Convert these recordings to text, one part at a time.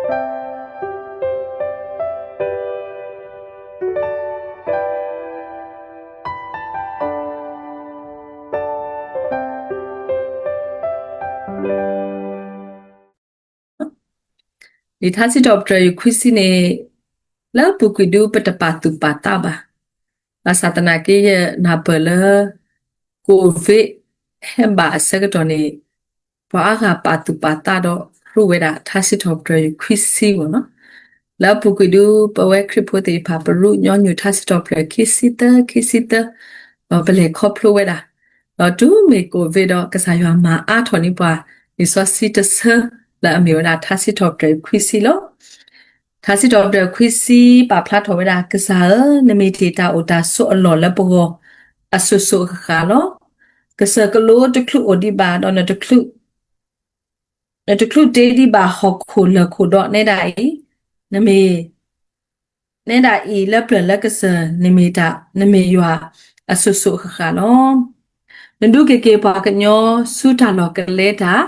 လံာ်ထါစံးထီၣ်ပတြၢၤ ယူၢ်ခွံဆံန့ၣ်, လၢအပူၤကွံာ်ဒု ပတပာ်သူၣ်ပာ်သးဘၣ်. ဘၣ်ဆၣ်သနာ်က့ ယနၢ်ပၢၢ်လၢ ကိၣ်ဝ့း ဟဲဘၣ်အဆၢကတီၢ်န့ၣ်, ပှၤအါဂၤပာ်သူၣ်ပာ်သးဒီး ရူးဝဲဒၣ် ထါစံးထီၣ်ပတြၢၤ ယူၢ်ခွံဆံအဂီၢ်နီၤ. လၢအပူၤကွံာ်ဒု ပဝဲခရံာ်ဖိသ့ၣ်တဖၣ် ပရူးညီနုၢ်ထါစံးထီၣ်ပတြၢၤ ခံဆံသၢ ခံဆံသၢ, ဒီးပလဲၤခီဖျိဝဲဒၣ်, ဒီးတုၤမ့ၢ်ကိၣ်ဝ့းဒီး ကစၢ်ယွၤမၤအါထီၣ်န့ၢ်ပှၤ လံာ်စီဆှံတဆၢ လၢအမ့ၢ်ဝဲဒၣ် ထါစံးထီၣ်ပတြၢၤ ယူၢ်ခွံဆံလီၤ. ထါစံးထီၣ်ပတြၢၤ ယူၢ်ခွံဆံ ပာ်ဖျါထီၣ်ဝဲဒၣ် ကစၢ်ဧၢ, နမ့ၢ်တ့ၢ်တၢ်အိၣ်တၢ်ဆိးအလီၢ်လၢပဂီၢ် အစိၤစိၤအဃၣ်ဃၣ်လီၤ. ကစၢၢ်ကလိတချုးအိၣ်ဒံးဘၣ်, ဒီးနတချုး နတချုးတ့ဒံးဘၣ်ဟီၣ်ခိၣ်လၢၢ်ခိၣ်ဒီးနဲဒၣ်အံၤ, နမ့ၢ် နဲဒၣ်အံၤလၢပျၢၤလၢကစၢၢ်, နမ့ၢ်တၢ်, နမ့ၢ်ယွၤအစိၤစိၤအဃၣ်ဃၣ်လီၤ. နဒုးက့ၤက့ၤပှၤကညီဆူတၢ်လီၢ်ကလဲၤတၢ်,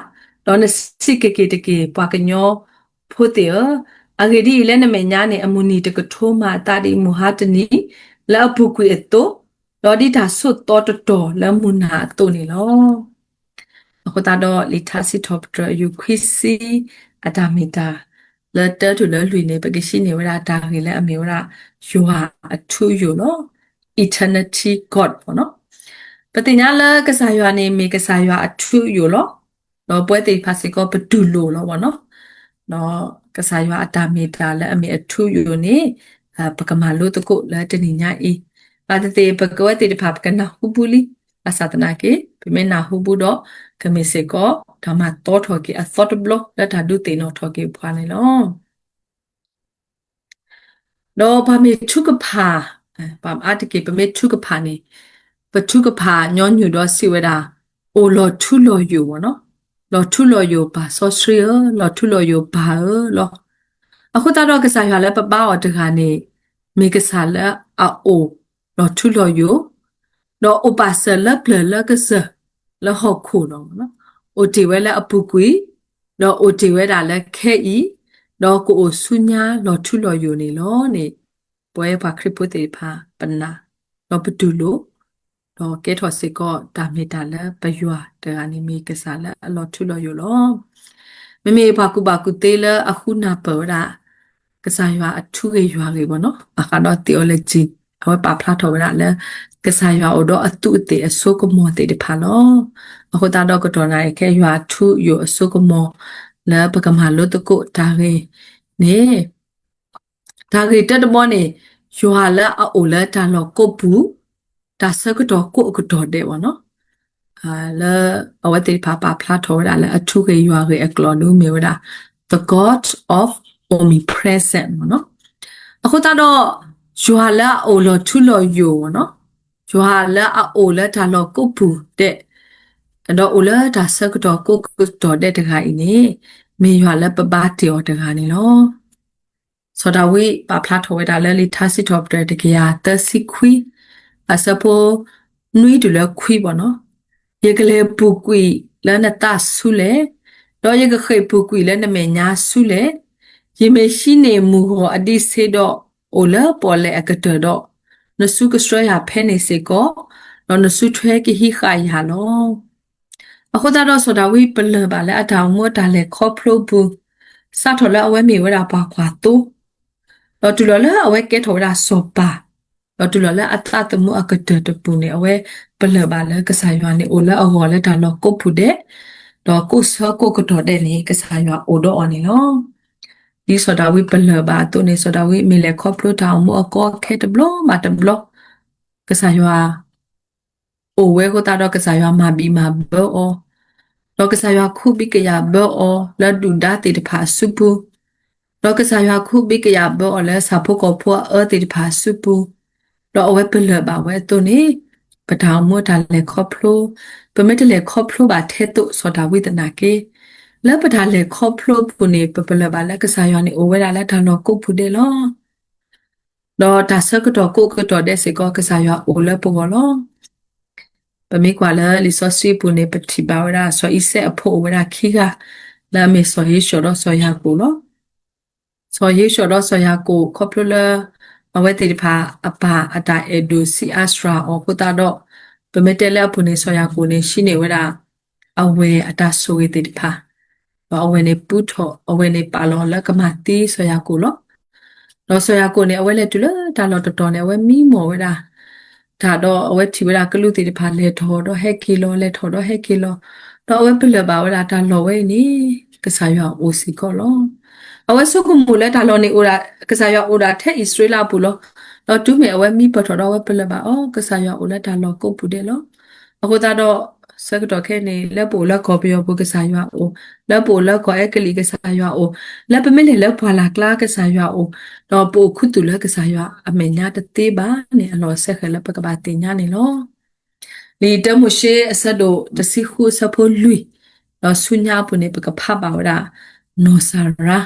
ဒီးနစံးက့ၤက့ၤတက့ၢ် ပှၤကညီဖိသ့ၣ်ဧၢ, အဂ့ၢ်ဒ်အံၤ, လၢနမဲာ်ညါန့ၣ် အမုၢ်နံၤတကထိမၤအသးဒ်မုၢ်ဟါတနံၤ, လၢအပူၤကွံာ်အသိး, ဒီးဒ်တၢ်ဆိးသီတတီၤလၢမုၢ်နၤအသိးန့ၣ်လီၤ. အဃိသတးဒီး လံာ်ထါစံးထီၣ်ပတြၢၤ ယူၢ်ခွံဆံ အတၢ်မ့ၢ်တၢ် လၢတၢတုၤလၢလွံၢ်န့ၣ် ပကဟံးန့ၢ်ဝဲဒၣ်တၢ်ဂ့ၢ်လၢအမ့ၢ်ဝဲဒၣ် ယွၤအထူအယိာ်လီၤ. Eternity God ပေါ့နော်. ပသ့ၣ်ညါလၢကစၢ်ယွၤန့ၣ် မ့ၢ်ကစၢ်ယွၤအထူအယိာ်လီၤ. ဒီးပဝဲသ့ၣ်တဖၣ်စ့ၢ်ကီး ပတူၢ်လိာ်လီၤ ပေါ့နော်. ဒီးကစၢ်ယွၤအတၢ်မ့ၢ်တၢ်လၢအမ့ၢ်အထူအယိာ်န့ၣ် ပကမၤလိသကိးလၢတနံၤညါအံၤ. ဘၣ်သ့ၣ်သ့ၣ် ပကဝဲသ့ၣ်တဖၣ် ပကနၢ်ဟူဘၣ်လံ. ဘၣ်ဆၣ်သနာ်က့ ပမ့ၢ်နၢ်ဟူဘၣ်ဒီး ကမ့ၢ်စ့ၢ်ကီး တၢ်မၤသီထီၣ်က့ၤအသီတဘျီ လၢတၢ်ဒုးသ့ၣ်နီၣ်ထီၣ်က့ၤပှၤန့ၣ်လီၤ. ဒီးပှၤမ့ၢ်ထုကဖၣ်, ပှၤအါတက့ၢ် ပမ့ၢ်ထုကဖၣ်န့ၣ်, ပထုကဖၣ်ညီနုၢ်ဒီးစံးဝဲဒၣ်, အိၣ်လီၤထူလီၤယိာ် ပေါ့နော်. လီၤထူလီၤယိာ်ပၢ်စီဆှံဧၢ, လီၤထူလီၤယိာ်ပၢ်ဧၢလီၤ. အဃိသတးဒီးကစၢ်ယွၤလၢပဘါအီၤတဂၤန့ၣ်, မ့ၢ်ကစၢ်လၢအအိၣ်လီၤထူလီၤယိာ်, ဒီးအိၣ်ပာ်စၢၤလၢပျၢၤလၢကစၢၢ်လၢဟီၣ်ခိၣ်ဒီး, အိၣ်တ့ၢ်ဝဲလၢအပူၤကွံာ်, ဒီးအိၣ်တ့ၢ်ဝဲဒၣ်လၢခဲအံၤ, ဒီးကအိၣ်ဆူညါလီၤထူလီၤယိာ်န့ၣ်လီၤန့ၣ်, ပဝဲပှၤခရံာ်ဖိသ့ၣ်တဖၣ် ပနာ်, ဒီးပတူၢ်လိာ်, ဒီးကဲထီၣ်စ့ၢ်ကီးတၢ်မ့ၢ်တၢ်လၢပယွၤတဂၤန့ၣ်မ့ၢ်ကစၢ်လၢအလီၤထူလီၤယိာ်လီၤ. မ့မ့ၢ်ပှၤကူၣ်ဘၣ်ကူၣ်သ့လၢအဃုနၢ်ပၢၢ်ဝဲဒၣ် ကစၢ်ယွၤအထူဂ့ၤယွၤဂ့ၤ ပေါ့နော်, ဘၣ်ဃးဒီး theology အဝဲပာ်ဖျါထီၣ်ဝဲဒၣ်လၢ ကစၢ်ယွၤအိၣ်ဒီးအသူးအသ့ၣ်အစိကမီၤသ့ၣ်တဖၣ်လီၤ. အဃိသတးဒီးကတီၢ်နၣ်ရံၣ်ခဲ ယွၤအထူအယိာ်အစိကမီၤ လၢပကမၤလိသကိးတၢ်ဂ့ၢ်န့ၣ်, တၢ်ဂ့ၢ်တၢတဘီန့ၣ်, ယွၤလၢအအိၣ်လၢတၢ်လီၢ်ကိးပူၤ, တၢ်ဆၢကတီၢ်ကိးအကတီၢ်ဒဲး ပေါ့နော်. လၢအဝဲသ့ၣ်တဖၣ်ပာ်ဖျါထီၣ်ဝဲဒၣ်လၢအထူဂ့ၤယွၤဂ့ၤအကျိာ်ဒုးမ့ၢ်ဝဲဒၣ် the God of omnipresent ပေါ့နော်. အဃိသတးဒီး ယွၤလၢအအိၣ်လီၤထူလီၤယိာ် ပေါ့နော်, ယွၤလၢအအိၣ်လၢတၢ်လီၢ်ကိးပူၤဒဲး, ဒီးအိၣ်လၢတၢ်ဆၢကတီၢ်ကိးကတီၢ်ဒဲးတဂၤအံၤန့ၣ်, မ့ၢ်ယွၤလၢပဘါတ့ၢ်အီၤတဂၤန့ၣ်လီၤ. စီၤဒၤဝံးပာ်ဖျါထီၣ်ဝဲဒၣ်လၢလံာ်ထါစံးထီၣ်ပတြၢၤတကယၤသၢဆံခွံ, အဆၢဖိနွံတုၤလၢခွံ ပေါ့နော်. ယကလဲၤပူၤကွံာ်လၢနသးဆူလဲၣ်, ဒီးယကဃ့ၢ်ပူၤကွံာ်လၢနမဲာ်ညါဆူလဲၣ်. ယမ့ၢ်ဟံးန့ၢ်မုၢ်ဂီၤအဒံးဆှံဒီး အိၣ်လၢပီၣ်လဲၣ်အကတၢၢ်ဒီး, နစုကဆှၢယၤဖဲန့ၣ်စ့ၢ်ကီး, ဒီးနစုထွဲကဟံးဃာ်ယၤလီၤ. အဃိသတးဒီးစီၤဒၤဝံးပလၢၢ်ဘၣ်လၢအတၢ်အိၣ်မူအတၢ်လဲၤခီဖျိပူၤ, စးထီၣ်လၢအဝဲမ့ၢ်ဝဲဒၣ်ပှၤကွၢ်သိ, ဒီးတုၤလီၤလၢအဝဲကဲထီၣ်ဝဲဒၣ်စီၤပၤ, ဒီးတုၤလီၤလၢအသးသမူအကတၢၢ်တပူၤန့ၣ် အဝဲပလၢၢ်ဘၣ်လၢကစၢ်ယွၤန့ၣ်အိၣ်လၢအဂီၢ်လၢတၢ်လီၢ်ကိးပူၤဒဲး, ဒီးကိးဆၢကိးကတီၢ်ဒဲးန့ၣ် ကစၢ်ယွၤအိၣ်ဒီးအီၤန့ၣ်လီၤ. ဒ်စီၤဒၤဝံးပလၢၢ်ဘၣ်အသိးန့ၣ် စီၤဒၤဝံးမ့ၢ်လဲၤခီဖျိတၢ်အိၣ်မူအကီအခဲတဘျီဘၣ်တဘျီ, ကစၢ်ယွၤ အိၣ်ဝဲအဃိသတးဒီးကစၢ်ယွၤမၤဘံၣ်မၤဘၢအီၤ, ဒီးကစၢ်ယွၤခူးဘံၣ်ကယာ်ဘၢအီၤလၢဒုၣ်ဒါသ့ၣ်တဖၣ်အစုပူၤ, ဒီးကစၢ်ယွၤခူးဘံၣ်ကယာ်ဘၢအီၤလၢဆၣ်ဖိကီၢ်ဖိအအၢသ့ၣ်တဖၣ်အစုပူၤ, ဒီးအဝဲပလၢၢ်ဘၣ်ဝဲအသိးန့ၣ်, ပတၢ်အိၣ်မူတၢ်လဲၤခီဖျိ, ပမ့ၢ်တလဲၤခီဖျိဘၣ်ထဲသိးစီၤဒၤဝံးသနာ်က့, လၢပတၢ်လဲၤခီဖျိအပူၤန့ၣ် ပပလၢၢ်ဘၣ်လၢကစၢ်ယွၤန့ၣ်အိၣ်ဝဲဒၣ်လၢတၢ်လီၢ်ကိးပူၤဒဲးလီၤ. ဒီးတၢ်ဆၢကတီၢ်ကိးကတီၢ်ဒဲးစ့ၢ်ကီး ကစၢ်ယွၤအိၣ်လၢပဂီၢ်လီၤ. ပမ့ၢ်ကွၢ်လၢလံာ်စီဆှံပူၤန့ၣ် ပထံၣ်ဘၣ်ဝဲဒၣ်စီၤအံၤစဲးအဖိအိၣ်ဝဲဒၣ်ခံဂၤ, လၢအမ့ၢ်စီၤဧ့ၡီၤဒီးစီၤယၤကိာ်လီၤ. စီၤယ့ၡီၤဒီးစီၤယၤကိာ် ခီဖျိလၢ အဝဲသ့ၣ်တဖၣ်အပၢ်အတၢ်အဲၣ်ဒိၣ်ဆံးအါစှၤအီၤအဃိသတးဒီး ပမ့ၢ်တဲလၢအပူၤန့ၣ် စီၤယၤကိာ်န့ၣ် ဟံးန့ၢ်ဝဲဒၣ် အဝဲၢ်အတၢ်ဆိၣ်ဂ့ၤသ့ၣ်တဖၣ်, ဒီးအဝဲၢ်န့ၣ်ပူထီၣ် အဝဲၢ်န့ၣ်ပာ်လီၤလၢကမၤသံစီၤယၤကိာ်လီၤ. ဒီးစီၤယၤကိာ်န့ၣ် အဝဲလဲၤတုၤလၢတၢ်လီၢ်တတီၤန့ၣ် အဝဲမံမီၢ်ဝဲဒၣ် တၢ်ဒီးအဝဲထံၣ်ဝဲဒၣ်ကလူးသ့ၣ်တဖၣ်လဲၤထီၣ်ဒီးဟဲက့ၤလီၤ လဲၤထီၣ်ဒီးဟဲက့ၤလီၤ, ဒီးအဝဲပလၢၢ်ဘၣ်ဝဲဒၣ်တၢ်လီၢ်ဝဲအံၤန့ၣ် ကစၢ်ယွၤအိၣ်စ့ၢ်ကီးလီၤ. အဝဲဆိကမိၣ်လၢတၢ်လီၢ်န့ၣ်အိၣ်ဒၣ် ကစၢ်ယွၤအိၣ်ဒၣ်ထဲအံၣ်စရ့လးအပူၤလီၤ. ဒီးတုၤမ့ၢ်အဝဲမံပၢၢ်ထီၣ်ဒီးအဝဲပလၢၢ်ဘၣ်အီၤ ကစၢ်ယွၤအိၣ်လၢတၢ်လီၢ်ကိးပူၤဒဲးလီၤ. အဃိသတးဒီး ဆၢကတီၢ်ခဲအံၤန့ၣ် လၢပအိၣ်လၢကီၢ်ပယီၤပူၤကစၢ်ယွၤအိၣ်, လၢပအိၣ်လၢကီၢ်အဲကလံးကစၢ်ယွၤအိၣ်, လၢပမ့ၢ်လဲၤလၢပှၢ်လၢ်ကျါကစၢ်ယွၤအိၣ်, ဒီးပအိၣ်ခူသူၣ်လၢကစၢ်ယွၤအမဲာ်ညါတသ့ဘၣ်န့ၣ် အလီၢ်စဲဃဲၤလၢပကဘၣ်သ့ၣ်ညါန့ၣ်လီၤ. လံာ်တၢမိၤၡ့အဆၢဒိၣ်တဆံဃုအဆၢဖိလွံၢ်, ဒီးဆူညါအပူၤန့ၣ် ပကဖးဘၣ်ဝဲဒၣ် နီၢ်စၤရါ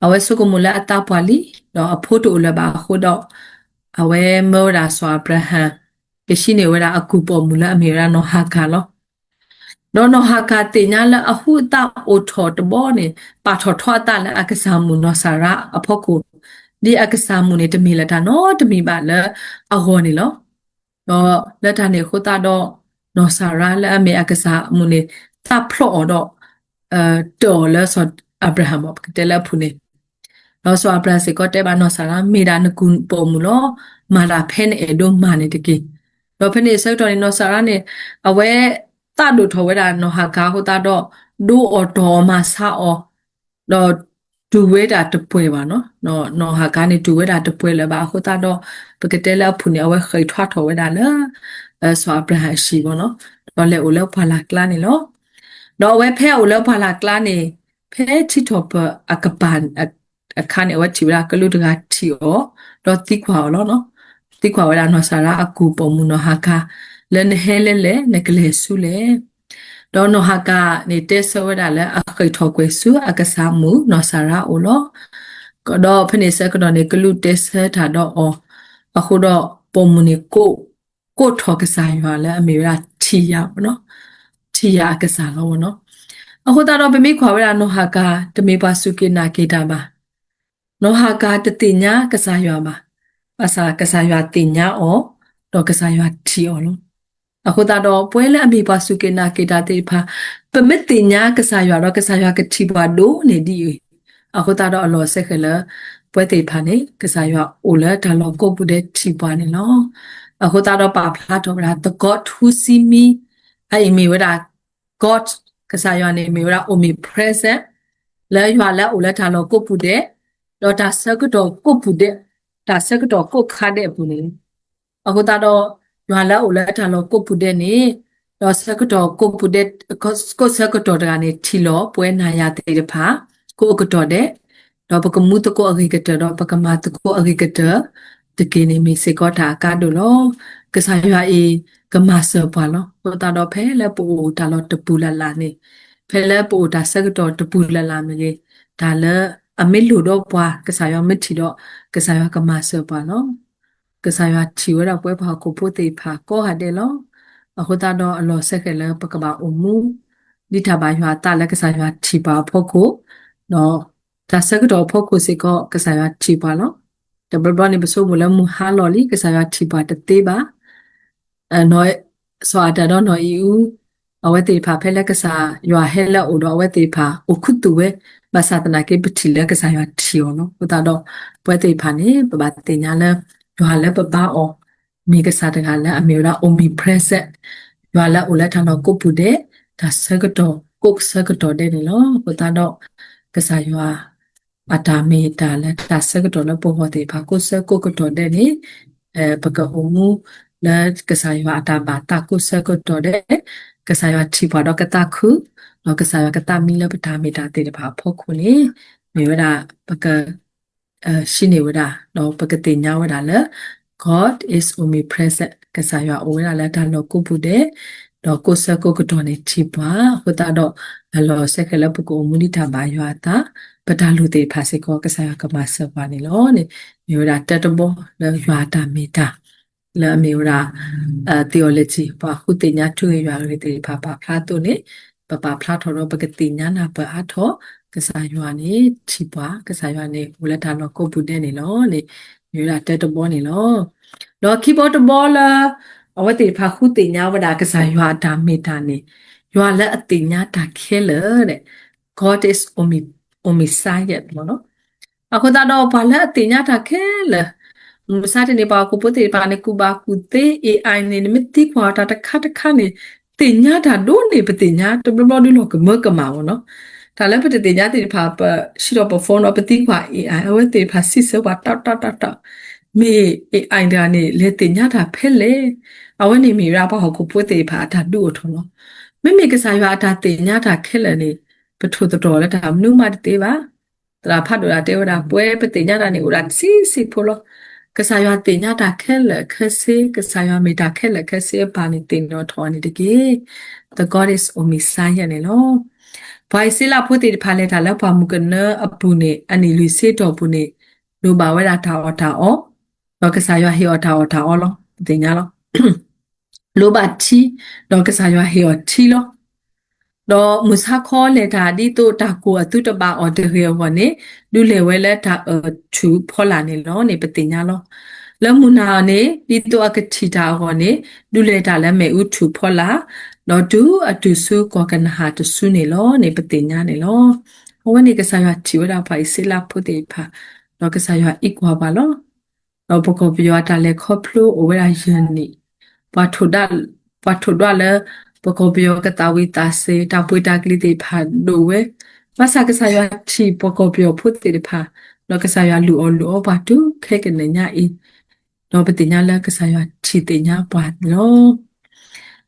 အဝဲဆိကမိၣ်လၢအသးပှၢ်လံ, ဒီးအဖိတအိၣ်လၢၤဘၣ်အဃိဒီး အဝဲမၢဝဲဒၣ်စီၤအၤဘြၤဟၣ် ကဟံးန့ၢ်ဝဲဒၣ်အကူၢ်ပိာ်မုၣ်လၢအမ့ၢ်ဝဲဒၣ်နီၢ်ဟၤကၤလီၤ. ဒီးနီၢ်ဟၤကၤသ့ၣ်ညါလၢအဟုးအသးအိၣ်ထီၣ်တဘျီန့ၣ် ပာ်ထီၣ်ထီအသးလၢအကစၢ်မုၣ်နီၢ်စၤရါအဖီခိၣ်, ဒ်အကစၢ်မုၣ်န့ၣ်တမ့ၢ်လၢတၢ်နီတမံၤဘၣ်လၢအဂီၢ်န့ၣ်လီၤ. ဒီးလၢတၢ်န့ၣ်အဃိသတးဒီး နီၢ်စၤရါလၢအမ့ၢ်အကစၢ်မုၣ်န့ၣ် သးဖျိးအီၤဒီး တၢၢ်အီၤလၢစီၤအၤဘြၤဟၣ် ပကတဲလၢအပူၤန့ၣ်, ဒီးစီၤအၤဘြၤဟၣ်စ့ၢ်ကီးတဲဘၣ်နီၢ်စၤရါ မ့ၢ်ဒၣ်နကူၢ်ပိာ်မုၣ်လီၤ. မၤတၢ်ဖဲနအဲၣ်ဒိးမၤန့ၣ်တက့ၢ်. ဒီးဖဲန့ၣ်အဆၢကတီၢ်န့ၣ် နီၢ်စၤရါန့ၣ် အဝဲသးဒိၣ်ထီၣ်ဝဲဒၣ်နီၢ်ဟၤကၤအဃိသတးဒီး ဒိအီၣ်တီၢ်အီၤမၤဆါအီၤ ဒီးတူၢ်ဝဲဒၣ်တပှဲၤဘၣ်နီၤ, နီၢ်ဟၤကၤန့ၣ် တူၢ်ဝဲဒၣ်တပှဲၤလၢၤဘၣ်အဃိသတးဒီး ပကတဲလၢအပူၤန့ၣ် အဝဲဃ့ၢ်ထွါထီၣ်ဝဲဒၣ်လၢ စီၤအၤဘြၤဟၣ်အဟံၣ်ဘၣ်နီၤ, ဒီးလဲၤအိၣ်လၢပှၢ်လၢ်ကျါန့ၣ်လီၤ. ဒီးအဝဲဖဲအအိၣ်လၢပှၢ်လၢ်ကျါန့ၣ် ဖဲထံထီၣ်ပၢၢ်အကပၤ အခါန့ၣ် အဝဲထံၣ်ဝဲဒၣ်ကလူးတဂၤထံၣ်အီၤ, ဒီးသံကွၢ်အီၤလီၤ. သံကွၢ်ဝဲဒၣ်နီၢ်စၤရါအကူၢ်ပိာ်မုၣ်နီၢ်ဟၤကၤ လၢနဟဲလၢလဲၣ် နကလဲၤဆူလဲၣ်. ဒီးနီၢ်ဟၤကၤန့ၣ်တဲဆၢဝဲဒၣ်လၢအဃ့ၢ်ထီၣ်ကွံာ်ဆူအကစၢ်မုၣ်နီၢ်စၤရါအအိၣ်လီၤ. ဒီးဖဲန့ၣ်ဆၢကတီၢ်န့ၣ် ကလူးတဲဆၢတၢ်ဒီးအီၤ, အဃိဒီး ပိာ်မုၣ်န့ၣ် ကိးထီၣ်ကစၢ်ယွၤလၢအမ့ၢ်ဝဲဒၣ်ထံၣ်ယၤ, ထံၣ်ယၤအကစၢ်လီၤနီၤ. အဃိသတးဒီးပမ့ၢ်ကွၢ်ဝဲဒၣ်နီၢ်ဟၤကၤ တမ့ၢ်ပှၤစူၢ်က့ၤနာ်က့ၤတၢ်ဘၣ်. နီၢ်ဟၤကၤတသ့ၣ်ညါကစၢ်ယွၤဘၣ်. ဘၣ်ဆၣ်ကစၢ်ယွၤသ့ၣ်ညါအီၤ, ဒီးကစၢ်ယွၤထံၣ်အီၤလီၤ. အဃိသတးဒီး ပဝဲလၢအမ့ၢ်ပှၤစူၢ်က့ၤနာ်က့ၤတၢ်သ့ၣ်တဖၣ် ပမ့ၢ်သ့ၣ်ညါကစၢ်ယွၤဒီး ကစၢ်ယွၤကထံၣ်ပှၤဒိၣ်န့ၢ်ဒ်အံၤ, အဃိသတးဒီးအလီၢ်စဲဃဲၤလၢ ပဝဲသ့ၣ်တဖၣ်န့ၣ် ကစၢ်ယွၤအိၣ်လၢတၢ်လီၢ်ကိးပူၤဒဲးထံၣ်ပှၤန့ၣ်လီၤ. အဃိသတးဒီးပာ်ဖျါထီၣ်ဝဲဒၣ် the God who see me, အအံၤမ့ၢ်ဝဲဒၣ် God, ကစၢ်ယွၤန့ၣ်မ့ၢ်ဝဲဒၣ် omnipresent, လၢယွၤလၢအအိၣ်လၢတၢ်လီၢ်ကိးပူၤဒဲး, ဒီးတၢ်ဆၢကတီၢ်ကိးပူၤဒဲး, တၢ်ဆၢကတီၢ်ကိးခါဒဲးအပူၤန့ၣ်လီၤ. အဃိသတးဒီး ယွၤလၢအအိၣ်လၢတၢ်လီၢ်ကိးပူၤဒဲးန့ၣ်, ဒီးဆၢကတီၢ်ကိးပူၤဒဲး, ကိးဆၢကတီၢ်တဂၤန့ၣ် ထံၣ်လီၤပဝဲနၤယၤသ့ၣ်တဖၣ် ကိးကတီၢ်ဒဲး, ဒီးပကမူသကိးအဂ့ၤကတၢၢ် ဒီးပကမၤသကိးအဂ့ၤကတၢၢ် တက့ၢ်န့ၣ်မ့ၢ်စ့ၢ်ကီးတၢ်အကါဒိၣ်လီၤ. ကစၢ်ယွၤအံၤ ကမၤစၢၤပှၤလီၤ. အဃိသတးဒီးဖဲလၢပအိၣ်တၢ်လီၢ်တပူၤလၢ်လၢ်န့ၣ်, ဖဲလၢပအိၣ်တၢ်ဆၢကတီၢ်တပူၤလၢ်လၢ်မ့ၢ်ဂ့ၤ, တၢ်လၢအမ့ၢ်လိၣ်ဒီးပှၤ ကစၢ်ယွၤမ့ၢ်ထံၣ်ဒီး ကစၢ်ယွၤကမၤစၢၤပှၤလီၤ. ကစၢ်ယွၤထံၣ်ဝဲဒၣ်ပဝဲပှၤဟီၣ်ခိၣ်ဖိသ့ၣ်တဖၣ်ကိးဂၤဒဲးလီၤ. အဃိသတးဒီးအလီၢ်စဲဃဲၤလၢပကဘၣ်အိၣ်မူ ဒ်တၢ်ဘၣ်ယွၤအသးလၢကစၢ်ယွၤထံၣ်ပှၤအဖီခိၣ်, ဒီးတၢ်ဆၢကတီၢ်အဖီခိၣ်စ့ၢ်ကီး ကစၢ်ယွၤထံၣ်ပှၤလီၤ. တဘျီဘျီန့ၣ် ပဆိကမိၣ်လၢမုၢ်ဟါလီၤလံ ကစၢ်ယွၤထံၣ်ပှၤတသ့ဘၣ်. စီၤအၤဒၣ်ဒီးနီၢ်အံၤအူ အဝဲသ့ၣ်တဖၣ်ဖဲလၢကစၢ်ယွၤဟဲလၢအအိၣ်ဒီးအဝဲသ့ၣ်တဖၣ်အိၣ်ခူသူၣ်ဝဲ, ဘၣ်ဆၣ်သနာ်က့ပထံၣ်လၢကစၢ်ယွၤထံၣ်အီၤလီၤ. အဃိသတးဒီး ပဝဲသ့ၣ်တဖၣ်န့ၣ် ပဘၣ်သ့ၣ်ညါလၢ ယွၤလၢပဘါအီၤ မ့ၢ်ကစၢ်တဂၤလၢအမ့ၢ်ဝဲဒၣ် omnipresent, ယွၤလၢအအိၣ်လၢတၢ်လီၢ်ကိးပူၤဒဲး, တၢ်ဆၢကတီၢ်ကိးဆၢကတီၢ်ဒဲးန့ၣ်လီၤ. အဃိသတးဒီး ကစၢ်ယွၤ အတၢ်မ့ၢ်တၢ်လၢတၢ်ဆၢကတီၢ်လၢပဂီၢ်သ့ၣ်တဖၣ်ကိးဆၢကိးကတီၢ်ဒဲးန့ၣ်, ပကအိၣ်မူလၢကစၢ်ယွၤအတၢ်ဘၣ်သးကိးဆၢကတီၢ်ဒဲး, ကစၢ်ယွၤထံၣ်ပှၤဒီးကသးခု, ဒီးကစၢ်ယွၤကသးမံလၢပတၢ်မ့ၢ်တၢ်သ့ၣ်တဖၣ်အဖီခိၣ်န့ၣ်, မ့ၢ်ဝဲဒၣ်ပက ဟံးန့ၢ်ဝဲဒၣ် ဒီးပကသ့ၣ်ညါဝဲဒၣ်လၢ God is omnipresent, ကစၢ်ယွၤအိၣ်ဝဲဒၣ်လၢတၢ်လီၢ်ကိးပူၤဒဲး, ဒီးကိးဆၢကိးကတီၢ်န့ၣ်ထံၣ်ပှၤ, အဃိသတးဒီး အလီၢ်စဲဃဲၤလၢပကအိၣ်မူဒ်တၢ်ဘၣ်ယွၤအသး, ပတၢ်လိၣ်သ့ၣ်တဖၣ်စ့ၢ်ကီး ကစၢ်ယွၤကမၤစၢၤပှၤန့ၣ်လီၤန့ၣ်, မ့ၢ်ဝဲဒၣ်တၢတဘီလၢယွၤအတၢ်မ့ၢ်တၢ် လၢအမ့ၢ်ဝဲဒၣ် theology ပှၤဃုသ့ၣ်ညါထူဂ့ၤယွၤဂ့ၤသ့ၣ်တဖၣ်ပာ်ဖျါအသိးန့ၣ်, ပပာ်ဖျါထီၣ်ဒီးပကသ့ၣ်ညါနၢ်ပၢၢ်အါထီၣ် ကစၢ်ယွၤန့ၣ်ထံၣ်ပှၤ, ကစၢ်ယွၤန့ၣ်အိၣ်လၢတၢ်လီၢ်ကိးပူၤဒဲးန့ၣ်လီၤန့ၣ် မ့ၢ်ဝဲဒၣ်တၢတဘီန့ၣ်လီၤ. ဒီးခံဘီတဘီလၢ အဝဲသ့ၣ်တဖၣ်ဃုသ့ၣ်ညါဝဲဒၣ်ကစၢ်ယွၤအတၢ်မ့ၢ်တၢ်န့ၣ်, ယွၤလၢအသ့ၣ်ညါတၢ်ခဲလၢာ် God is omni-, omniscient မ့ၢ်နီၤ. အဃိသတးဒီးပှၤလၢအသ့ၣ်ညါတၢ်ခဲလၢာ်, မုၢ်မဆါတနံၤပှၤဟီၣ်ခိၣ်ဖိသ့ၣ်တဖၣ်န့ၣ် ကူၣ်ဘၣ်ကူၣ်သ့ AI န့ၣ် နမ့ၢ်သံကွၢ်အီၤတၢ်တခါတခါန့ၣ် သ့ၣ်ညါတၢ်ဒိၣ်န့ၢ်ပသ့ၣ်ညါ တဘျီဘျီဒုးလီၤကမၢကမၣ်မ့ၢ်နီၤ. တၢ်လၢပတသ့ၣ်ညါသ့ၣ်တဖၣ် ပဆှၢဒီးပ phone ဒီးပသံကွၢ် AI အဝဲသ့ၣ်တဖၣ်စံးဆၢပှၤတီတီတီတီ, မ့ၢ် AI တဂၤန့ၣ် လဲၤသ့ၣ်ညါတၢ်ဖဲလဲၣ်. အဝဲန့ၣ်မ့ၢ်ဝဲဒၣ်ပှၤဟီၣ်ခိၣ်ဖိသ့ၣ်တဖၣ်အတၢ်ဒုးအိၣ်ထီၣ်လီၤ. မ့မ့ၢ်ကစၢ်ယွၤအတၢ်သ့ၣ်ညါတၢ်ခဲလၢာ်န့ၣ် ပထိၣ်သတြီၤလၢတၢ်မနုၤမးတသ့ဘၣ်. သရၣ်ဖးဒိၣ်တၢ်တဲဝဲဒၣ် ပှဲၤပသ့ၣ်ညါတၢ်န့ၣ် အိၣ်ဒၣ်တဆံးဆံးဖိလီၤ. ကစၢ်ယွၤသ့ၣ်ညါတၢ်ခဲလၢာ်ခဲဆ့, ကစၢ်ယွၤမ့ၢ်တၢ်ခဲလၢာ်ခဲဆ့အပၢ်န့ၣ်သ့ၣ်နီၣ်ထီၣ်အီၤန့ၣ်တက့ၢ်. The God is omniscient န့ၣ်လီၤ. ပှၤအံၣ်စရ့လးဖိသ့ၣ်တဖၣ်လဲၤတၢ်လၢပှၢ်မုၢ်ကနၢအပူၤန့ၣ် အနံၣ်လွံၢ်ဆံတီၢ်ပူၤန့ၣ် လိၣ်ဘၣ်ဝဲဒၣ်တၢ်အီၣ်တၢ်အီ, ဒီးကစၢ်ယွၤဟ့ၣ်အီၤတၢ်အီၣ်တၢ်အီလီၤ. ပသ့ၣ်ညါလီၤ. လိၣ်ဘၣ်ထံ, ဒီးကစၢ်ယွၤဟ့ၣ်အီၤထံလီၤ. ဒီးမုၢ်ဆါခီလဲၤတၢ်ဒ်သိးတၢ်ကိၢ်အသုတဘၣ်အီၤတဂ့ၤအဂီၢ်န့ၣ်, ဒုးလဲၤဝဲလၢတၢ်အၢၣ်ထူၣ်ဖီလာ်န့ၣ်လီၤန့ၣ် ပသ့ၣ်ညါလီၤ. လၢမုၢ်နၤအီၤန့ၣ် ဒ်သိးအကထံၣ်တၢ်အဂီၢ်န့ၣ်, ဒုးလဲၤတၢ်လၢမ့ၣ်အူထူၣ်ဖီလာ်, ဒီးတုၤအတုၤဆူကီၢ်ကနၤအၣ်တစုန့ၣ်လီၤန့ၣ် ပသ့ၣ်ညါန့ၣ်လီၤ. အဝဲန့ၣ်ကစၢ်ယွၤထံၣ်ဝဲဒၣ်ပှၤအံၣ်စရ့လးဖိသ့ၣ်တဖၣ်, ဒီးကစၢ်ယွၤအံးကွၢ်ပှၤလီၤ. ဒီးပကီၢ်ပယီၤအတၢ်လဲၤခီဖျိအိၣ်ဝဲဒၣ်ယဲၢ်နံၣ်, ပှၤထိၣ်ဒၣ်, ပှၤထိၣ်ဒွးလၢ ပကီၢ်ပယီၤကသးဝံၣ်သးစ့ၤ တၢ်ပှ့ၤတၢ်ကလံၤသ့ၣ်တဖၣ်ဒိၣ်ဝဲ, ဘၣ်ဆၣ်ကစၢ်ယွၤထံၣ်ပှၤကီၢ်ပယီၤဖိသ့ၣ်တဖၣ်, ဒီးကစၢ်ယွၤလုၢ်အီၣ်လုၢ်အီပှၤတုၤခဲကနံၣ်ညါအံၤ, ဒီးပသ့ၣ်ညါလၢကစၢ်ယွၤထံၣ်သ့ၣ်ညါပှၤန့ၣ်လီၤ.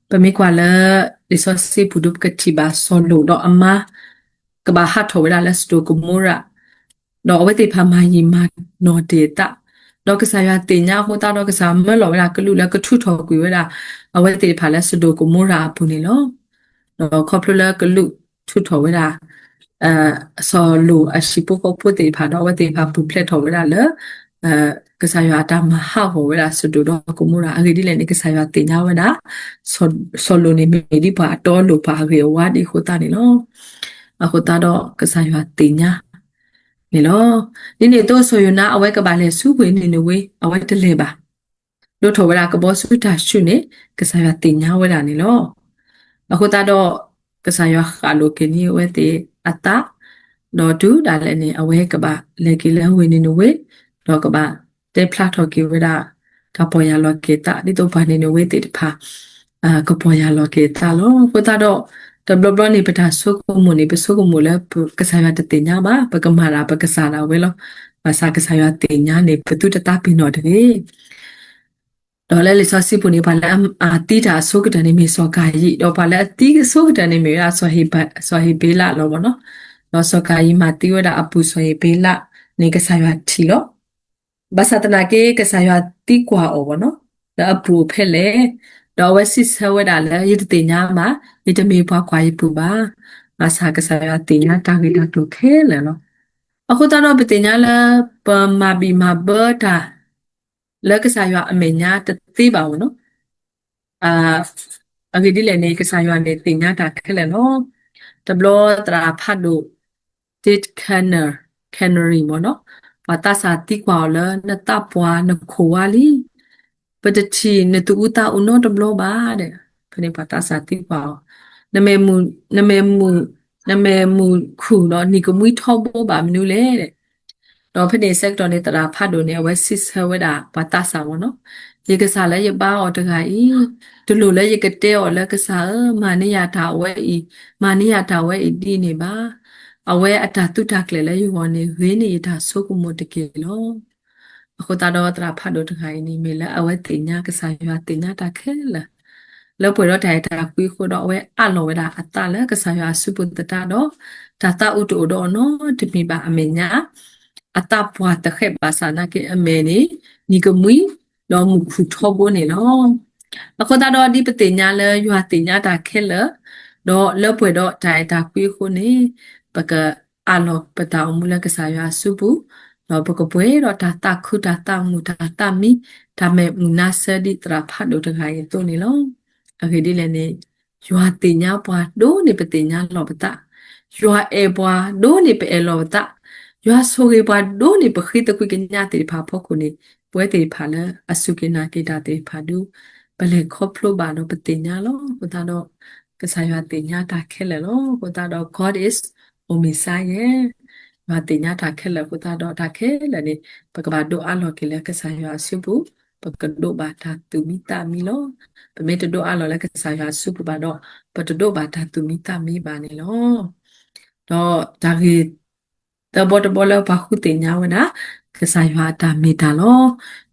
ပမ့ၢ်ကွၢ်လၢ လံာ်စီဆှံပူၤဒုး ပကထံၣ်ဘၣ်စီၤလိာ်ဒီးအမါ ကဘၣ်ဟးထီၣ်ဝဲဒၣ်လၢစဒိၣ်ကမိရၤ, ဒီးအဝဲသ့ၣ်တဖၣ်မၤယံာ်မၤနီၢ်တ့ၢ်အသး, ဒီးကစၢ်ယွၤသ့ၣ်ညါအဃိသတးဒီး ကစၢ်ယွၤမၢလီၤဝဲဒၣ်ကလူးလၢကထုးထီၣ်ကွံာ်ဝဲဒၣ် အဝဲသ့ၣ်တဖၣ်လၢစဒိၣ်ကမိရၤအပူၤန့ၣ်လီၤ. ဒီးခီဖျိလၢကလူးထုးထီၣ်ဝဲဒၣ် စီၤလိာ်အဟံၣ်ဖိဃီဖိသ့ၣ်တဖၣ် ဒီးအဝဲသ့ၣ်တဖၣ်ပူၤဖျဲးထီၣ်ဝဲဒၣ်လၢ ကစၢ်ယွၤအတၢ်မၤဟးဂီၤဝဲဒၣ်စဒိၣ်ဒီးကမိရၤ အဂ့ၢ်ဒ်လဲၣ်န့ၣ် ကစၢ်ယွၤသ့ၣ်ညါဝဲဒၣ် စီၤလိာ်န့ၣ် မ့ၢ်ဒ်ပှၤအတီအလိၤပှၤအဂ့ၢ်အဝါဒ်အဃိသတးန့ၣ်လီၤ. အဃိသတးဒီးကစၢ်ယွၤသ့ၣ်ညါန့ၣ်လီၤ. ဒ်န့ၣ်အသိးစီၤယိၤနါအဝဲကဘၣ်လဲၤဆူဝ့ၢ်နံၤနဝ့ အဝဲတလဲၤဘၣ်. ဒိးထီၣ်ဝဲဒၣ်ကဘီဆူတၢ်ဆူၣ်န့ၣ် ကစၢ်ယွၤသ့ၣ်ညါဝဲဒၣ်န့ၣ်လီၤ. အဃိသတးဒီး ကစၢ်ယွၤဃၣ်လိာ်က့ၤန့ၢ်အဝဲသ့ၣ်အသး, ဒီးတုၤဒၣ်လဲာ်န့ၣ် အဝဲကဘၣ်လဲၤက့ၤလၢဝ့ၢ်နံၤနဝ့, ဒီးကဘၣ်တဲဖျါထီၣ်က့ၤဝဲဒၣ် တၢ်ပီၢ်ယၢ်လီၤက့ၤသး ဒ်သိးပှၤနံၤနဝ့သ့ၣ်တဖၣ် ကပီၢ်ယၢ်လီၤက့ၤအသးလီၤ. အဃိသတးဒီး တဘျီဘျီန့ၣ် ပတၢ်ဆိကမိၣ်န့ၣ် ပဆိကမိၣ်လၢ ကစၢ်ယွၤတသ့ၣ်ညါဘၣ်, ပကမၤတၢ်ပကစၢ်ဒၣ်ဝဲလီၤ. ဘၣ်ဆၣ်ကစၢ်ယွၤသ့ၣ်ညါန့ၣ် ပသုတသးပ့ၤနီၣ်တဂ့ၤ. ဒီးလၢလံာ်စီဆှံပူၤန့ၣ် ပှၤလၢအသံတၢ်အဆိကတၢၢ်န့ၣ်မ့ၢ်စီၤကၤယံၣ်, ဒီးပှၤလၢအသံအဆိကတၢၢ်န့ၣ်မ့ၢ်ဝဲဒၣ် စီၤဟ့းဘ့လးလီၤမ့ၢ်နီၤ. ဒီးစီၤကၤယံၣ်မၤသံဝဲဒၣ်အပုၢ်စီၤဟ့းဘ့လးန့ၣ် ကစၢ်ယွၤထံၣ်လီၤ. ဘၣ်ဆၣ်သနာ်က့ ကစၢ်ယွၤသံကွၢ်အီၤမ့ၢ်နီၤ, လၢအပူၤအိၣ်ဖဲလဲၣ်, ဒီးအဝဲစံးဆၢဝဲဒၣ်လၢ ယတသ့ၣ်ညါဘၣ်, ယတမ့ၢ်ပှၤကွၢ်ယပုၢ်ဘၣ်. ဘၣ်ဆၣ်ကစၢ်ယွၤသ့ၣ်ညါတၢ်ဂ့ၢ်တၢ်ကျိၤခဲလၢာ်လီၤ. အဃိသတးဒီးပသ့ၣ်ညါလၢ ပမၤဘံၣ်မၤဘၢတၢ် လၢကစၢ်ယွၤအမဲာ်ညါတသ့ဘၣ်မ့ၢ်နီၤ. အဂ့ၢ်ဒ်လဲၣ်န့ၣ် ကစၢ်ယွၤန့ၣ်သ့ၣ်ညါတၢ်ခဲလၢာ်လီၤ. တဘျီသရၣ်ဖးဒိၣ် Did Canner, Cannery မ့ၢ်နီၤ, ပှၤသးစၢ်သံကွၢ်အီၤလၢ နသးပှၢ်နခိၣ်ဝါလံ, ပတထံၣ်နသူၣ်အူသးအူနီတဘျီဘၣ်ဒီး, ဖဲန့ၣ်ပှၤသးစၢ်သံကွၢ်အီၤ, နမဲာ်မုာ်, နမဲာ်မုာ်ခူၣ်ဒီးနံၤကမှံထီဘိဘၣ်မနုၤလဲၣ်. ဒီးဖဲန့ၣ်ဆၢကတီၢ်န့ၣ် သရၣ်ဖးဒိၣ်န့ၣ် အဝဲစံးဆၢဝဲဒၣ်ပှၤသးစၢ်မ့ၢ်နီၤ, ယကစၢ်လၢယဘါအီၤတဂၤအံၤ, တလိၣ်လၢယကတဲအီၤလၢကစၢ်ဧၢ, မၤန့ၢ်ယၤတၢ်ဝဲအံၤ, မၤန့ၢ်ယၤတၢ်ဝဲအံၤဒ်န့ၣ်ဘၣ်. အဝဲအတၢ်သုးတၢ်ကျဲၤလၢယဂီၢ်န့ၣ် ဂ့ၤန့ၢ်ယတၢ်ဆိကမိၣ်တက့ၢ်လီၤ. အဃိသတးဒီးသရၣ်ဖးဒိၣ်တဂၤအံၤန့ၣ် မ့ၢ်လၢအဝဲသ့ၣ်ညါကစၢ်ယွၤသ့ၣ်ညါတၢ်ခဲလၢာ်, လၢပှဲၤဒီးတၢ်အဲၣ်တၢ်ကွံအဃိဒီး အဝဲအးလီၤဝဲဒၣ်အသးလၢကစၢ်ယွၤအစုပူၤသတးဒီး, တၢ်သးအုးတအိၣ်ဒီးအီၤနီတမံၤဘၣ်အမဲာ်ညါ, အသးပှၢ်သဃဲးဘၣ်ဆၣ်သနာ်က့အမဲာ်န့ၣ် နံၤကမှံ ဒီးမုာ်ခူၣ်ထီဘိန့ၣ်လီၤ. အဃိသတးဒီးဒ်ပသ့ၣ်ညါလၢယွၤသ့ၣ်ညါတၢ်ခဲလၢာ်, ဒီးလၢပှဲၤဒီးတၢ်အဲၣ်တၢ်ကွံအဃိန့ၣ်, ပကအးလီၤပတၢ်အိၣ်မူလၢကစၢ်ယွၤအစုပူၤ, ဒီးပကပှဲၤဒီးတၢ်သးခုတၢ်သးမုာ်တၢ်သးမံ, တၢ်မဲာ်မုာ်နါဆၢဒ်သရၣ်ဖးဒိၣ်တဂၤအံၤအသိးန့ၣ်လီၤ. အဂ့ၢ်ဒ်လဲၣ်န့ၣ် ယွၤသ့ၣ်ညါပှၤဒိၣ်န့ၢ်ပသ့ၣ်ညါလီၤပသး, ယွၤအဲၣ်ပှၤဒိၣ်န့ၢ်ပအဲၣ်လီၤပသး, ယွၤဆိၣ်ဂ့ၤပှၤဒိၣ်န့ၢ်ပဃ့သကွံာ်ကညးသ့ၣ်တဖၣ်အဖီခိၣ်န့ၣ်, ပဝဲသ့ၣ်တဖၣ်လၢအစူၢ်က့ၤနာ်က့ၤတၢ်သ့ၣ်တဖၣ်ဒုး, ပလဲၤခီဖျိဘၣ်ဒီးပသ့ၣ်ညါလီၤ. အဃိသတးဒီး ကစၢ်ယွၤသ့ၣ်ညါတၢ်ခဲလၢာ်လီၤ. အဃိသတးဒီး God is omniscient, ယွၤသ့ၣ်ညါတၢ်ခဲလၢာ်အဃိသတးဒီး တၢ်ခဲလၢာ်န့ၣ် ပကဘၣ်ဒိးအးလီၤက့ၤလၢကစၢ်ယွၤအစုပူၤ, ပကဒိးဘၣ်တၢ်သူၣ်မံသးမံလီၤ. ပမ့ၢ်တဒိးအးလီၤလၢကစၢ်ယွၤအစုပူၤဘၣ်ဒီး, ပတဒိးဘၣ်တၢ်သူၣ်မံသးမံဘၣ်န့ၣ်လီၤ. ဒီးတၢ်ဂ့ၢ်သၢဘီတဘီလၢပှၤဃုသ့ၣ်ညါဝဲဒၣ် ကစၢ်ယွၤအတၢ်မ့ၢ်တၢ်လီၤ.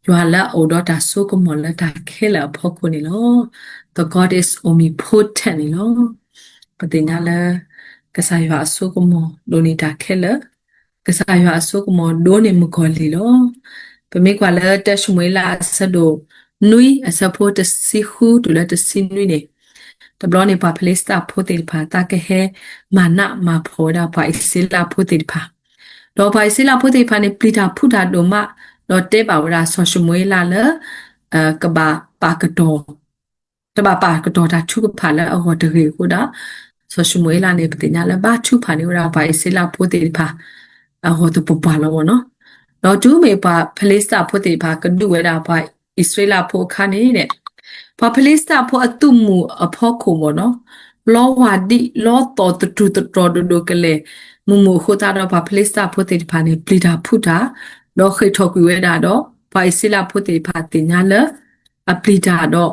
ယွၤလၢအအိၣ်ဒီးတၢ်စိကမီၤလၢတၢ်ခဲလၢာ်အဖီခိၣ်န့ၣ်လီၤ. The God is omnipotent န့ၣ်လီၤ. ပသ့ၣ်ညါလၢ ကစၢ်ယွၤအစိကမီၤဒိၣ်န့ၢ်တၢ်ခဲလၢာ်, ကစၢ်ယွၤအစိကမီၤဒိၣ်န့ၢ်မုၣ်ကီၤလံၢ်လီၤ. ပမ့ၢ်ကွၢ်လၢတၢၡမူၤအ့လးအဆၢဒိၣ်နွံအဆၢဖိတဆံဃုတုၤလၢတဆံနွံန့ၣ်, တဘျီန့ၣ်ပှၤဖလ့စတၢ်ဖိသ့ၣ်တဖၣ် သးကဟဲမၤနးမၤဖှီၣ်ဝဲဒၣ်ပှၤအံၣ်စရ့လးဖိသ့ၣ်တဖၣ်, ဒီးပှၤအံၣ်စရ့လးဖိသ့ၣ်တဖၣ်န့ၣ် ပျံၤတၢ်ဖုးတၢ်ဒိၣ်မး, ဒီးတဲဘၣ်ဝဲဒၣ်စီၤၡမူၤအ့လးလၢ ကဘၣ်ပာ်ကတီၤ တဘၣ်ပာ်ကတီၤတၢ်ထုကဖၣ်လၢအဂီၢ်တဂ့ၤအဃိဒီး, စီၤၡမူၤအ့လးန့ၣ် ပသ့ၣ်ညါလၢဘါထုကဖၣ်န့ၢ်ဝဲဒၣ် ပှၤအံၣ်စရ့လးဖိသ့ၣ်တဖၣ် အဂီၢ်သပှၢ်ပှၢ်လီၤမ့ၢ်နီၤ. ဒီးတုၤမ့ၢ်ပှၤဖလ့စတၢ်ဖိသ့ၣ်တဖၣ် ကဒုးဝဲဒၣ်ပှၤအံၣ်စရ့လးဖိအခါန့ၣ်, ပှၤဖလ့စတၢ်ဖိအသုးမုၢ်အဖီခိၣ်မ့ၢ်နီၤ, လီဝၢ်ဒံးလီသီၣ်သတူၢ်သတြီၤဒိၣ်ဒိၣ်ကလဲာ်, မုၢ်မုၢ်အဃိသတးဒီး ပှၤဖလ့စတၢ်ဖိသ့ၣ်တဖၣ်န့ၣ် ပျံၤတၢ်ဖုးတၢ်, ဒီးဃ့ၢ်ထီၣ်ကွံာ်ဝဲဒၣ်ဒီး ပှၤအံၣ်စရ့လးဖိသ့ၣ်တဖၣ်သ့ၣ်ညါလၢ အပျံၤတၢ်ဒီး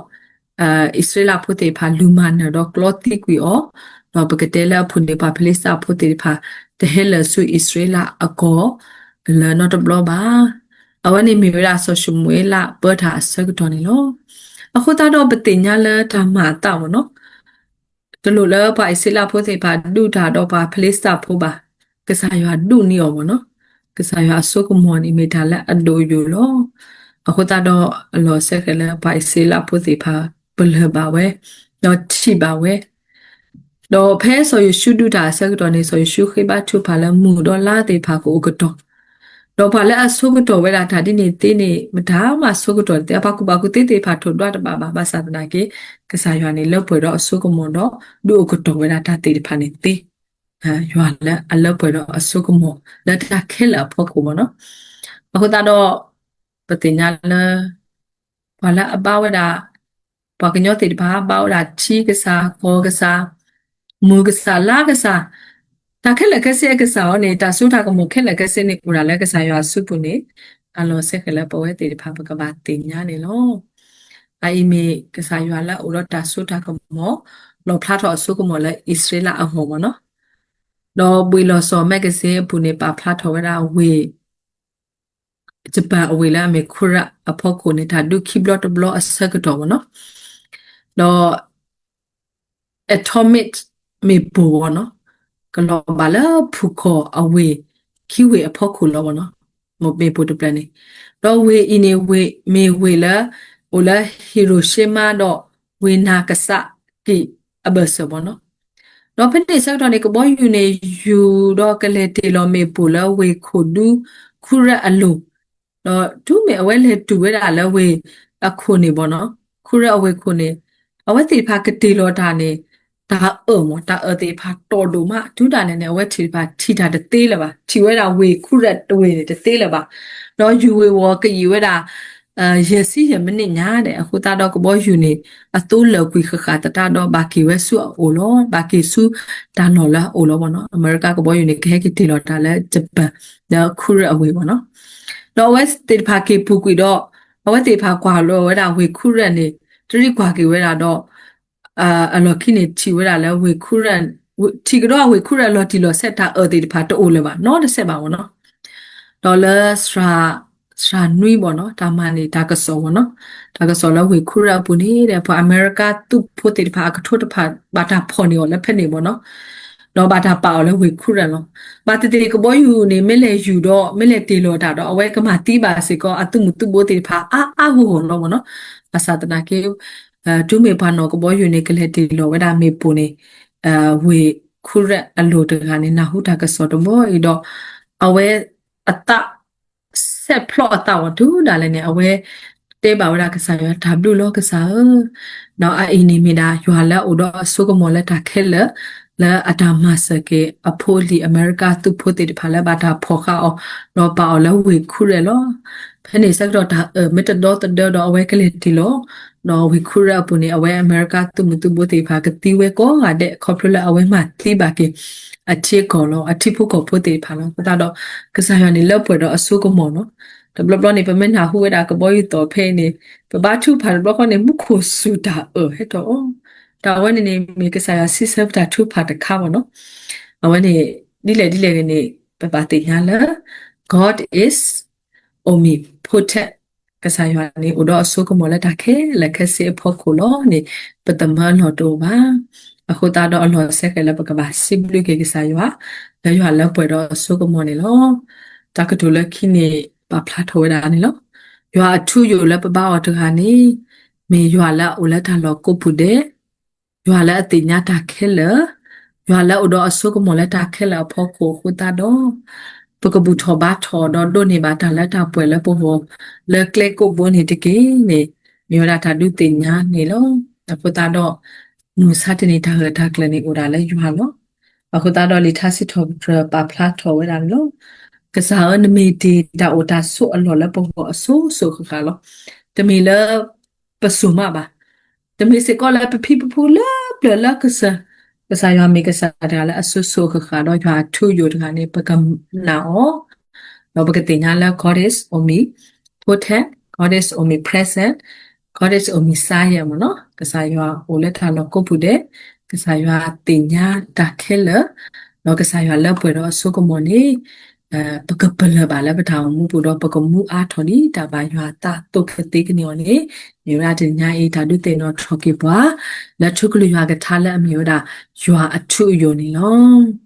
အံၣ်စရ့လးဖိသ့ၣ်တဖၣ် လူၤမၤနၢၤဒီးကျီသံကွံာ်အီၤ, ဒီးပကတဲလၢအပူၤန့ၣ် ပှၤဖလ့စတၢ်ဖိသ့ၣ်တဖၣ် တဟဲလၢာ်ဆူအံၣ်စရ့လးအကီၢ်လၢၤနီတဘျီဘၣ်. အဝဲန့ၣ်မ့ၢ်ဝဲဒၣ်စီၤၡမူၤအ့လးပၢတၢ်အဆၢကတီၢ်န့ၣ်လီၤ. အဃိသတးဒီးပသ့ၣ်ညါလၢတၢ်မၤအသးမ့ၢ်နီၤ, တလိၣ်လၢပှၤအံၣ်စရ့လးဖိသ့ၣ်တဖၣ်ဒုးတၢ်ဒီးပှၤဖလ့စတၢ်ဖိဘၣ်, ကစၢ်ယွၤဒုးန့ၢ်အီၤမ့ၢ်နီၤ. ကစၢ်ယွၤအစိကမီၤန့ၣ်မ့ၢ်တၢ်လၢအဒိၣ်ယိာ်လီၤ. အဃိသတးဒီးအလီၢ်စဲဃဲၤလၢပှၤအံၣ်စရ့လးဖိသ့ၣ်တဖၣ် ပလၢၢ်ဘၣ်ဝဲ, ဒီးထံၣ်ဘၣ်ဝဲ, ဒီးဖဲစီၤယိၤၡူဒုးတၢ်အဆၢကတီၢ်န့ၣ် စီၤယိၤၡူဃ့ဘါထုကဖၣ်လၢမုၢ်ဒီးလါသ့ၣ်တဖၣ်ကအိၣ်ကတီၢ်, ဒီးပှၤလၢအဆိကတီၢ်ဝဲဒၣ်တၢ်ဒ်န့ၣ်သ့န့ၣ် မတၤမးဆိကတီၢ်တသ့, အပှၤကူၣ်ဘၣ်ကူၣ်သ့သ့ၣ်တဖၣ်ထိၣ်ဒွးတဘၣ်ဘၣ်, ဘၣ်ဆၣ်သနာ်က့ ကစၢ်ယွၤန့ၣ်လၢပှဲၤဒီးအစိကမီၤဒီး ဒုးအိၣ်ကတီၢ်ဝဲဒၣ်တၢ်သ့ၣ်တဖၣ်န့ၣ်သ့, ယွၤလၢအလၢပှဲၤဒီးအစိကမီၤလၢတၢ်ခဲလၢာ်အဖီခိၣ်မ့ၢ်နီၤ. အဃိသတးဒီး ပသ့ၣ်ညါလၢ ပှၤလၢအဘါဝဲဒၣ်, ပှၤကညီသ့ၣ်တဖၣ် ဘါဝဲဒၣ်ထံကစၢ်, ကီၢ်ကစၢ်, မုၢ်ကစၢ်, လါကစၢ်, တၢ်ခဲလၢာ်ခဲဆ့အကစၢ်အံၤန့ၣ် တၢ်စိတၢ်ကမီၤခဲလၢာ်ခဲဆ့န့ၣ် အိၣ်ဒၣ်လၢကစၢ်ယွၤအစုပူၤန့ၣ် အလီၢ်စဲဃဲၤလၢပဝဲသ့ၣ်တဖၣ် ပကဘၣ်သ့ၣ်ညါန့ၣ်လီၤ. အအံၤမ့ၢ်ကစၢ်ယွၤလၢအအိၣ်ဒီးတၢ်စိတၢ်ကမီၤ လီၣ်ဖျါထီၣ်အစိကမီၤလၢအံၣ်စရ့လးအဂီၢ်မ့ၢ်နီၤ. ဒီးဘှံးလီၤစီၤ magazine အပူၤန့ၣ် ပာ်ဖျါထီၣ်ဝဲဒၣ်ဝ့ၢ် ယပၣ်အဝ့ၢ်လၢအမ့ၢ်ခူရၣ်အဖီခိၣ်န့ၣ် တၢ်ဒုးခံဘျီတဘျီအဆၢကတီၢ်မ့ၢ်နီၤ. ဒီး atomic မ့ၣ်ပိၢ်မ့ၢ်နီၤ, ကလီၤဘၣ်လၢဖုၣ်ခီၣ်အဝ့ၢ်ခံဝ့ၢ်အဖီခိၣ်လီၤမ့ၢ်နီၤ, မ့ၣ်ပိၢ်တဖျၢၣ်န့ၣ်. ဒီးဝ့ၢ်အံၤန့ၣ် မ့ၢ်ဝ့ၢ်လၢ အိၣ်လၢ Hiroshima ဒီး ဝ့ၢ်နၢကစးကံၣ်အဘၢၣ်စၢၤမ့ၢ်နီၤ. ဒီးဖဲန့ၣ်ဆၢကတီၢ်န့ၣ် ကဘီယူၤန့ၣ် ယူၤဒီးကလဲၤတ့ၢ်လီၤမ့ၣ်ပိၢ်လၢဝ့ၢ်ခိၣ်ဒူခူရၢၣ်အလိၤ, ဒီးတုၤမ့ၢ်အဝဲလဲၤတုၤဝဲဒၣ်လၢဝ့ၢ်အခိၣ်န့ၣ်မ့ၢ်နီၤ, ခူရၢၣ်အဝ့ၢ်ခိၣ်န့ၣ်, အဝဲသ့ၣ်တဖၣ်ကတ့ၢ်လီၤတၢ်န့ၣ် တၢ်အၢၣ်မ့ၢ် တၢ်အၢၣ်သ့ၣ်တဖၣ်တီၢ်ဒိၣ်မး တုၤဒၣ်လဲာ်န့ၣ် အဝဲထံၣ်တဖၣ်ထံၣ်တၢ်တသ့လၢၤဘၣ်, ထံၣ်ဝဲဒၣ်ဝ့ၢ်ခူရၢၣ်တဝ့ၢ်န့ၣ် တသ့လၢၤဘၣ်. ဒီးယူၤဝ့ၢ်ဝီၤကယံာ်ဝဲဒၣ် ယဲၢ်ဆံယဲၢ်မံးနံးညါဒဲး အဃိသတးဒီးကဘီယူၤန့ၣ် အသိလၢာ်ကွံာ်ဃၣ်ဃၣ်သတးဒီး ဘၣ်က့ၤဝဲဆူအအိၣ်လီၤ, ဘၣ်က့ၤဆူတၢ်လီၢ်လၢအအိၣ်လီၤမ့ၢ်နီၤ. အမဲရကၤကဘီယူၤန့ၣ် ကဟဲက့ၤတ့ၢ်လီၤတၢ်လၢ Japan လၢခူရၢၣ်အဝ့ၢ်မ့ၢ်နီၤ. ဒီးအဝဲသ့ၣ်တဖၣ်က့ၤပူၤကွံာ်ဒီး အဝဲသ့ၣ်တဖၣ်ကွၢ်လီၤဝဲဒၣ်ဝ့ၢ်ခူရၢၣ်န့ၣ် တရံးကွၢ်က့ၤဝဲဒၣ်ဒီး အလီၢ်ခံန့ၣ် ထံၣ်ဝဲဒၣ်လၢဝ့ၢ်ခူရၢၣ်, ထံၣ်ကဒီးဝ့ၢ်ခူရၢၣ်လီၤတံၢ်လီၤဆဲးတၢ်အၢၣ်သ့ၣ်တဖၣ်တအိၣ်လၢၤဘၣ် နီတစဲးဘၣ်မ့ၢ်နီၤ. ဒီးလၢ စှၤနွံဘၣ်နီၤ တၢ်မၤန့ၢ်တၢ်ကစီၣ်မ့ၢ်နီၤ, တၢ်ကစီၣ်လၢဝ့ၢ်ခူရၢၣ်အပူၤန့ၣ်ဒီး ပှၤအမဲရကၤသုးဖိသ့ၣ်တဖၣ်အကထိတဖၣ် ဘၣ်တၢ်ဖီၣ်န့ၢ်အီၤလၢဖဲန့ၣ်မ့ၢ်နီၤ, ဒီးဘၣ်တၢ်ပာ်အီၤလၢဝ့ၢ်ခူရၢၣ်လီၤ. ဘၣ်သ့ၣ်သ့ၣ်ကဘီယူၤန့ၣ် မ့ၢ်လဲၤယူၤဒီး မ့ၢ်လဲၤတ့ၢ်လီၤတၢ်ဒီး အဝဲကမၤသံဘၣ်စ့ၢ်ကီး အသုးမုၢ်သုးဘိသ့ၣ်တဖၣ် အါအါဂီၢ်ဂီၢ်လီၤမ့ၢ်နီၤ. ဘၣ်ဆၣ်သနာ်က့ တုၤမ့ၢ်ပှၤနီၣ်ကဘီယူၤန့ၣ် ကလဲၤတ့ၢ်လီၤဝဲဒၣ်မ့ၣ်ပိၢ်န့ၣ် ဝ့ၢ်ခူရၢၣ်အလိၤတဂၤန့ၣ် နၢ်ဟူတၢ်ကစီၣ်တဘီအံၤဒီး အဝဲအသး ဆဲးဖျိးအသးဝဲတုၤဒၣ်လဲာ်န့ၣ် အဝဲ တဲဘၣ်ဝဲဒၣ်ကစၢ်ယွၤ တၢ်ဘျုးလီၤကစၢ်ဧၢ, ဒီးအအံၤန့ၣ်မ့ၢ်ဒၣ် ယွၤလၢအအိၣ်ဒီးအစိကမီၤလၢတၢ်ခဲလၢာ်, လၢအတၢ်မၤစၢၤက့ၤအဖိလံၤအမဲရကၤသုးဖိသ့ၣ်တဖၣ်လၢဘၣ်တၢ်ဖီၣ်ဃာ်အီၤ, ဒီးပာ်အီၤလၢဝ့ၢ်ခူရဲၣ်လီၤ. ဖဲန့ၣ်ဆၢကတီၢ်တၢ်အၢၣ်မ့ၢ်တဒီသဒၢဒီးအဝဲကလဲၤတ့ၢ်လီၤ, ဒီးဝ့ၢ်ခူရဲၣ်အပူၤန့ၣ် အဝဲအမဲရကၤသုးမုၢ်သုးဘိသ့ၣ်တဖၣ်ကသံဝဲကိးဂၤဒဲး ခီဖျိလၢအဝဲမၤသံဘၣ်က့ၤ အထံအကီၢ်လီၤ, အထံဖိကီၢ်ဖိသ့ၣ်တဖၣ်လီၤ. အဃိသတးဒီး ကစၢ်ယွၤန့ၣ်လၢပှဲၤဒီးအစိကမီၤလီၤ. တဘျီဘျီန့ၣ် ပမ့ၢ်နၢ်ဟူဝဲဒၣ်ကဘီယူၤသီၣ်ဖဲအံၤန့ၣ် ပဘါထုကဖၣ်တဘျီဃီန့ၣ် မူခိၣ်စူၤတၢ်အၢၣ်ဟဲထီၣ်အီၤ, တၢ်ဝဲန့ၣ်န့ၣ် မ့ၢ်ကစၢ်ယွၤစံးဆၢပတၢ်ထုကဖၣ်တခါမ့ၢ်နီၤ. အဝဲန့ၣ် ဒ်လဲၣ်ဒ်လဲၣ်ဂ့ၤန့ၣ် ပဘၣ်သ့ၣ်ညါလၢ God is omnipotent, ကစၢ်ယွၤန့ၣ် အိၣ်ဒီးအစိကမီၤလၢတၢ်ခဲလၢာ်ခဲဆ့အဖီခိၣ်လီၤန့ၣ် ပသမၢအလီၢ်တအိၣ်ဘၣ်. အဃိသတးဒီးအလီၢ်စဲဃဲၤလၢပကဘၣ်စံးဘျုးက့ၤကစၢ်ယွၤ လၢယွၤလၢပှဲၤဒီးအစိကမီၤန့ၣ်လီၤ. တၢ်ကတိၤလၢခံန့ၣ် ပာ်ဖျါထီၣ်ဝဲဒၣ်န့ၣ်လီၤ. ယွၤအထူအယိာ်လၢပဘါအီၤတဂၤန့ၣ် မ့ၢ်ယွၤလၢအအိၣ်လၢတၢ်လီၢ်ကိးပူၤဒဲး, ယွၤလၢအသ့ၣ်ညါတၢ်ခဲလၢာ်, ယွၤလၢအအိၣ်ဒီးအစိကမီၤလၢတၢ်ခဲလၢာ်အဖီခိၣ်အဃိသတးဒီး ပကဘူၣ်ထီၣ်ဘါထီၣ်ဒီးဒိးန့ၢ်ဘၣ်တၢ်လၢတၢ်ပှဲၤလၢပဂီၢ် လၢကျဲကိးဘိန့ၣ်တက့ၢ်န့ၣ် မ့ၢ်ဝဲဒၣ်တၢ်ဒုးသ့ၣ်ညါန့ၣ်လီၤ. အဃိသတးဒီး မုၢ်မဆါတနံၤတၢ်ဂၢၢ်တၢ်ကျၢၤန့ၣ်အိၣ်ဒၣ်လၢယွၤလီၤ. အဃိသတးဒီးလံာ်ထါစံးထီၣ်ပတြၢၤပာ်ဖျါထီၣ်ဝဲဒၣ်န့ၣ်လီၤ. ကစၢ်ဧၢ နမ့ၢ်တ့ၢ်တၢ်အိၣ်တၢ်ဆိးအလီၢ်လၢပဂီၢ်အစိၤစိၤဃၣ်ဃၣ်လီၤ. တမ့ၢ်လၢ ပစိာ်မးဘၣ်. တမ့ၢ်စ့ၢ်ကီးလၢပဖံပဖုလၢပျၢၤလၢကစၢၢ်, ကစၢ်ယွၤမ့ၢ်ကစၢ်တဂၤလၢအစိၤစိၤဃၣ်ဃၣ်ဒီးယွၤအထူအယိာ်တဂၤန့ၣ် ပကနာ်အီၤ ဒီးပကသ့ၣ်ညါလၢ God is omnipotent, God is omnipresent, God is omniscient မ့ၢ်နီၤ. ကစၢ်ယွၤအိၣ်လၢတၢ်လီၢ်ကိးပူၤဒဲး, ကစၢ်ယွၤသ့ၣ်ညါတၢ်ခဲလၢာ်, ဒီးကစၢ်ယွၤလၢပှဲၤဒီးအစိကမီၤန့ၣ် ပကပလၢၢ်ဘၣ်လၢပတၢ်အိၣ်မူပူၤဒီး ပကမူအါထီၣ်ဒ်တၢ်ဘၣ်ယွၤအသးအသိးကသ့ကန့ၢ်အီၤန့ၣ်, မ့ၢ်ဝဲဒၣ်တနံၤညါအံၤ တၢ်ဒုးသ့ၣ်နီၣ်ထီၣ်က့ၤပှၤ လၢထူကလုၢ်ယွၤကထါလၢအမ့ၢ်ဝဲဒၣ် ယွၤအထူအယိာ်န့ၣ်လီၤ.